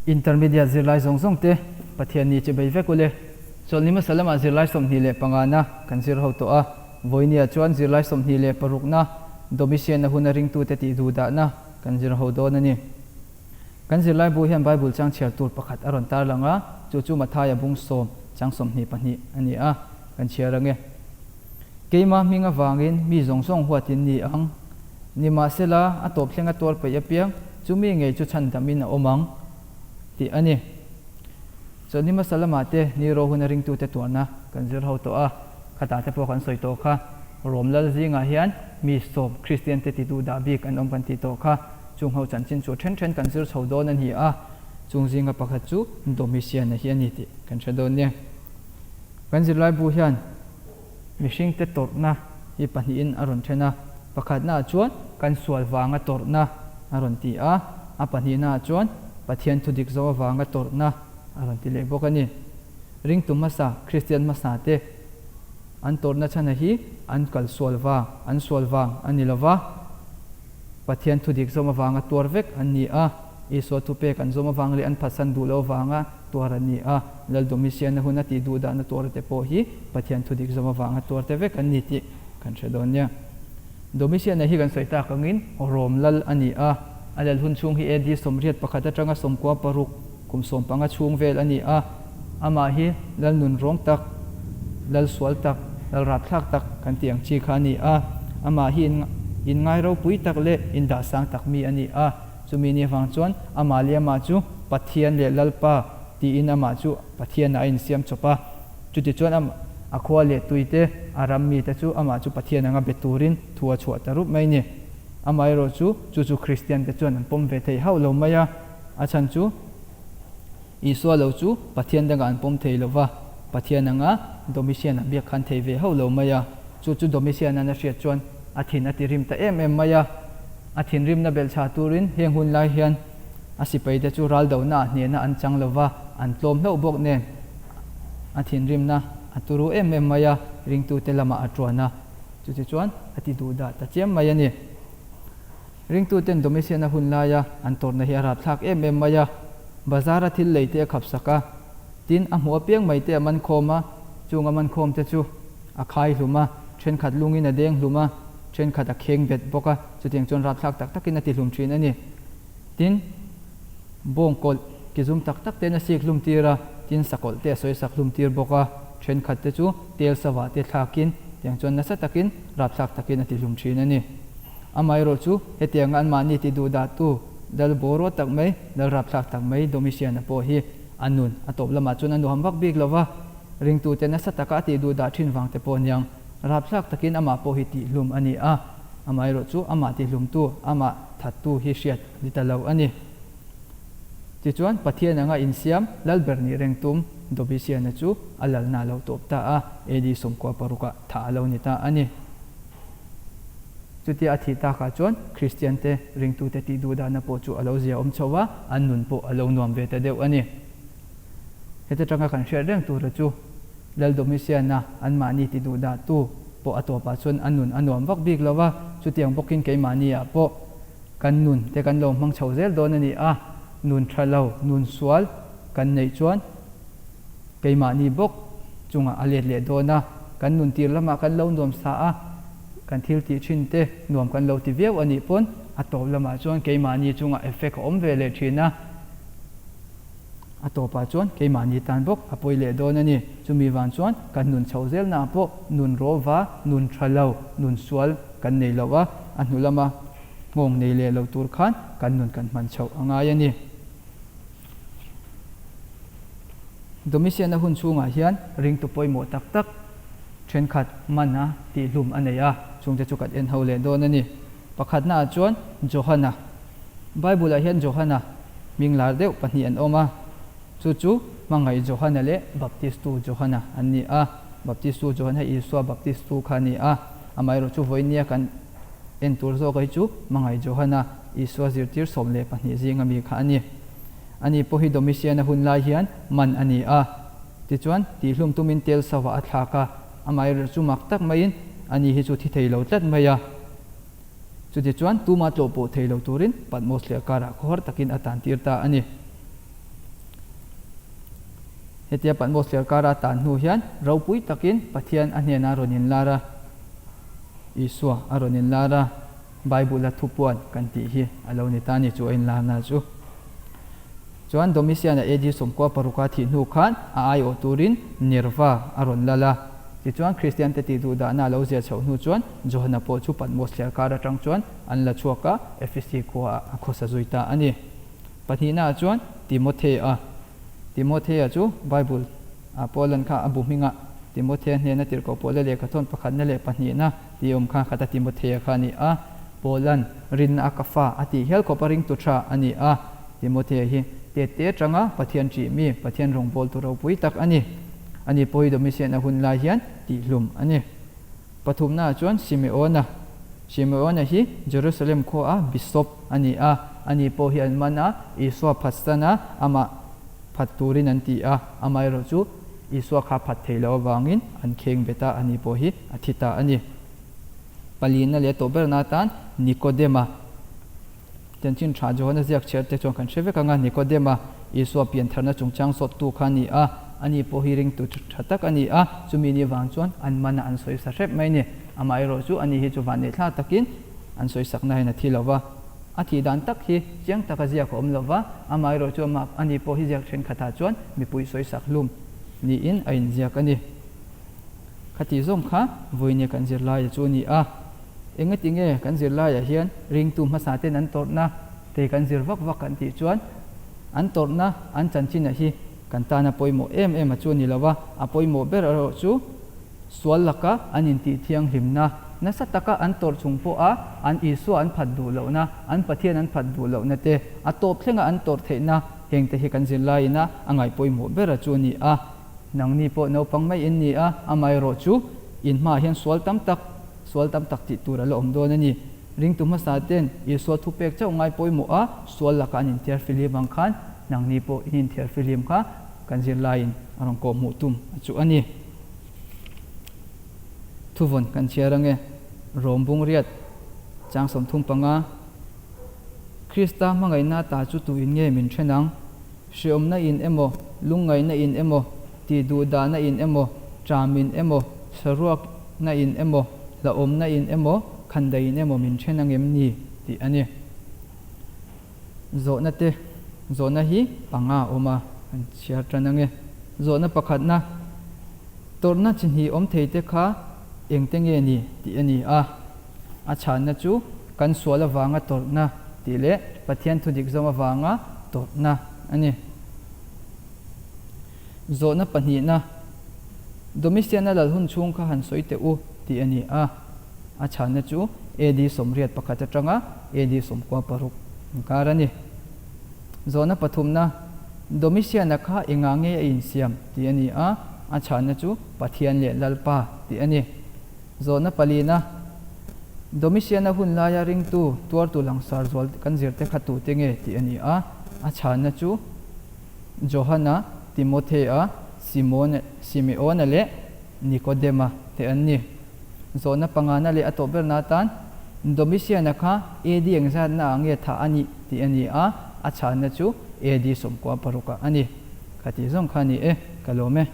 Intermediate zirlai zawng zawng te Pathian ni chi bei vek ule. Chawlhni hmasa lamah zirlai 25 na kan zir ho tawh a, vawinia chuan zirlai 26 na Domitian-a huna ringtute tih duhdahna kan zir ho dawn a ni. Kan zirlaibu hian Bible chang chhiar tur pakhat a rawn tarlang a, chu chu Mathaia bung sawm chang 22 a ni a, kan chhiar ang e. Keimah hming avangin mi zawng zawng huatin ni ang. Nimahsela, a tawp thleng a tuar peih apiang, chu mi ngei chu chhandamin a awm ang, tih a ni. Chawlhni hmasa lamah te Nero huna ringtute tuarna kan zir ho tawh a, khatah te pawh kan sawi tawh kha. Rom lal zingah hian mi sawm Kristian te ti duh dah bik an awm kan tih tawh kha. Chung ho chanchin chu then then kan zir chho dawn a ni a, chung zinga pakhat chu Domitian-a hi a ni tih kan hre dawn nia. Kan zirlaibu hian mihringte tawrhna hi pahnihin a rawn then a, pakhatnaah chuan kan sual vanga tawrhna a rawn ti a, a pahnihnaah chuan Pathian thu dik zo avanga tawrhna a rawn ti leh bawk a ni. Ringtu hmasa, Kristian hmasa te an tawrhna chhana hi an kal sual vang, an sual vang a ni lo va, Pathian thu dik zawm avanga tuar vek an ni a, Isua thupek an zawm avang leh an phatsan duh lo avanga tuar an ni a, Lal Domitian-a hun a tih duh dahna tuar te pawh hi Pathian thu dik zawm avanga tuar te vek an ni tih kan hre dawn nia. Domitian-a hi kan sawi tak angin Rom lal a ni a, a lal hun chhung hi AD 81 atanga 96 kum 15 chhung vel a ni a, amah hi lal nun rawng tak, lal sual tak, lal rapthlak tak kan tih ang chi kha a ni a, amah hi inngai ropui tak leh indahsang tak mi a ni a. Chumi ni avang chuan amah leh amah chu Pathian leh Lalpa tiin amah chu Pathianah a insiam chawp a. Chutichuan a khua leh tuite, a ram mite chu amah chu Pathian anga be turin thu a chhuah ta rup mai ni. Amaherawh chu, chu chu Kristiante chuan an pawm ve thei hauh lo mai a, a chhan chu Isua lo chu Pathian dangah an pawm thei lo va, Pathian anga Domitian-a biak khan thei ve hauh lo mai a. Chu chu Domitian-a'n a hriat chuan a thin a ti rim ta em em mai a. A thinrimna belhchhah turin heng hun lai hian a sipaite chu raldohna hnehna an chang lo va, an tlawm hlauh bawk nen a thinrimna a turu em em mai a, ringtute lamah a tuan a. Chutichuan a ti duhdah ta chiam mai a ni. Ringtuten Domitian-a hun laia an tawrhna hi a rapthlak em em mai a, bazar-a thil lei te a khapsak a, tin a hmuh apiang mai te a man khawm a, chung a man khawm te chu a khai hlum a, thenkhat lungin a deng hlum a, thenkhat a kheng bet bawk a, chutiang chuan rapthlak tak takin a ti hlum thin a ni. Tin, bawng kawlh ki zum tak tak ten a sik hlum tir a, tin sakawlh te a sawi sak hlum tir bawk a, thenkhat te chu tel savah te thlakin tiang chuan nasa takin rapthlak takin a ti hlum thin a ni. Amaherawh chu hetianga anmahni ti duh dahtu Lal boruah tak mai, Lal rapthlak tak mai Domitian-a pawh hi a nun a tawp lamah chuan a nuam vak bik lo va, ringtute nasa taka a tih duh dah thin vang te pawh aniang rapthlak takin amah pawh hi tihhlum a ni a, amaherawh chu amah tihlumtu, amah thattu hi hriat a ni ta lo a ni. Tichuan Pathian anga insiam Lalber nih reng tum Domitian-a chu a lalna a lo tawp ta a, AD 96 ah thah a lo ni ta a ni. Chutia a thih takah chuan Kristiante ringtute tih duh dahna pawh chu a lo zia awm chho a, an nun pawh a lo nuam ve ta deuh a ni. Heta tanga kan hriat reng tura chu Lal Domitian-a anmahni ti duh dahtu pawh a tawpah chuan a nun a nuam vak bik lo va, chutiang bawkin keimahni-ah pawh kan nun te kan lo hmang chho zel dawn a ni a, nun tha lo, nun sual kan neih chuan Keimahni bawk chungah a let leh dawn a, kan nun tir lamah kan lo nuam sa a, kan thil tih thin te nuam kan lo ti viau a nih pawn a tawp lamah chuan keimahni chungah effect a awm ve leh thin a, a tawpah chuan keimahni tan bawk a pawi leh dawn a ni. Chumi vang chuan kan nun chhoh zelnaah pawh nun rawva, nun tha lo, nun sual kan nei lo a, a hnu lama nghawng nei leh lo tur khan kan nun kan hman chhoh a ngai a ni. Domitian-a hun chhungah hian ringtu pawimawh tak tak thenkhat mana tihhlum a nei a, chungte chu kan en ho leh dawn a ni. Pakhatnaah chuan Johana. Bible-ah hian Johana hming lar deuh pahnih an awm a, chu chu Hmangaih Johana leh Baptistu Johana an ni a. Baptistu Johana hi Isua Baptistu kha a ni a, amaherawhchu vawinia kan en tur zawk hi chu Hmangaih Johana, Isua zirtir 12 zinga mi kha a ni. Ani pawh hi Domitian-a hun lai hian man a ni a. Tichuan, tihhlum tumin tel sava a thlak a, amaherawh chu mak tak maiin ani hi chu thi thei lo tlat mai a. Chutichuan, tuma tlawh pawh thei lo turin Patmos thliah karah khawhar takin a tan tir ta a ni. Hetia Patmos thliarkara a tan hnu hian ropui takin Pathian a hnenah a rawn inlar a, Isua a rawn inlar a, Bible-a thupuan kan tih hi a lo ni ta a ni chu a inlarna chu. Chuan Domitian-a AD 96 a thih hnu khan a aiawh turin Nerva a rawn lal a. Tichuan Kristiante tih duh dahna a lo zia chhoh hnu chuan Johana pawh chu Patmos thliarkar atang chuan an la chhuak a, Efesi khuaah a khawsa zui ta a ni. Pahnihnaah chuan Timothea. Timothea chu Bible ah Paulan kha a bu hmingah Timothea hnena tirhkoh Paula lehkhathawn pakhatna leh pahnihna tih awm kha khata Timothea kha a ni a. Paulan rinna a ka fa a tih hial khawp a ringtu tha a ni a. Timothea hi tette atanga Pathian ṭih mi, Pathian rawngbawltu ropui tak a ni. Ani pawh hi Domitian a hun lai hian tihhlum a ni. Pathumnaah chuan Simeona. Simeona hi Jerusalem khuaa Bishop a ni a, ani pawh hi an man a, Isua phatsan a, amah phat turin an ti a, amaherawh chu Isua kha phat thei loh avangin an kheng bet a, ani pawh hi a thi ta a ni. Palina leh tawh berna atan Nikodema. Chanchin tha Johana ziak chhiar te chuan kan hre vek ang a, Nikodema, Isua piantharna chungchang zawttu kha a ni a, ani pawh hi ringtu tha tak a ni a, chumi ni vang chuan an mana an sawi sa hrep mai a ni. Amaherawh chu ani hi chu vanneih thla takin an sawi sakna hian a thi lo va, a thih dan tak hi chiang taka ziak a awm lo va, amaherawh chu amah ani pawh hi ziak thenkhatah chuan mipui sawi sak hlum niin a inziak a ni. Khati zawng kha vawinia kan zirlaia chu a ni a. Engati nge kan zirlaiah hian ringtu hmasa ten an tawrhna te kan zir vak vak kan tih chuan an tawrhna an chanchin a hi kan tana pawimawh em em a chu a ni lo va, a pawimawh ber erawh chu sual laka an intih thianghlimna, nasa taka an tawrh chung pawha an Isua an phat duh lohna, an Pathian an phat duh lohna te, a tawp thlenga an tawrh theihna hengte hi kan zirlaiin a a ngaihpawimawh ber a chu a ni a. Nangni pawh naupang mai in ni a, amaherawh chu in hmaah hian sual tam tak, sual tam tak tih tur a la awm dawn a ni. Ringtu hmasa ten Isua thupek chauh ngai pawimawh a, sual lakah an inthiar fihlim ang khan nangni pawh in inthiar fihlim kha kan zirlaiin a rawn kawh hmuh tum a chu a ni. Thuvawn kan chhiar ange, Rom bungriat, chang 35. Krista hmangaihna ta chu tuin nge min then ang? Hreawmna in emaw, lungngaihna in emaw, tih duhdahna in emaw, ṭam in emaw, saruakna in emaw, hlauhawmna in emaw, khandaih in emaw min then angem ni? tih a ni. Zawhna te, Zawhna hi panga a awm a, kan chhiar tan ange. Zawhna pakhatna, Tawrhna chi hnih awm thei te kha engte nge ni? tih a ni a. A chhanna chu kan sual avanga tawrhna tih leh Pathian thudik zawm avanga tawrhna a ni. Zawhna pahnihna, Domitian-a lal hun chhung kha han sawi teh u tih a ni a. A chhanna chu AD 81 atanga AD 96 inkar a ni. Zawhna pathumna, Domitian-a kha engah nge a insiam tih a ni a. A chhanna chu Pathian leh Lalpa tih a ni. Zawhna palina, Domitian-a hun laia ringtu tuartu langsar zual kan zirte kha tute nge tih a ni a, a chhanna chu Johana, Timothea, Simone, Simeona leh Nikodema te an ni. Zawhna pangana leh a tawh berna atan Domitian-a kha AD engzatna ah nge thah a nih tih a ni a, a chhanna chu AD 96 ah a ni. Khatih zawng kha a ni e, ka lawm e.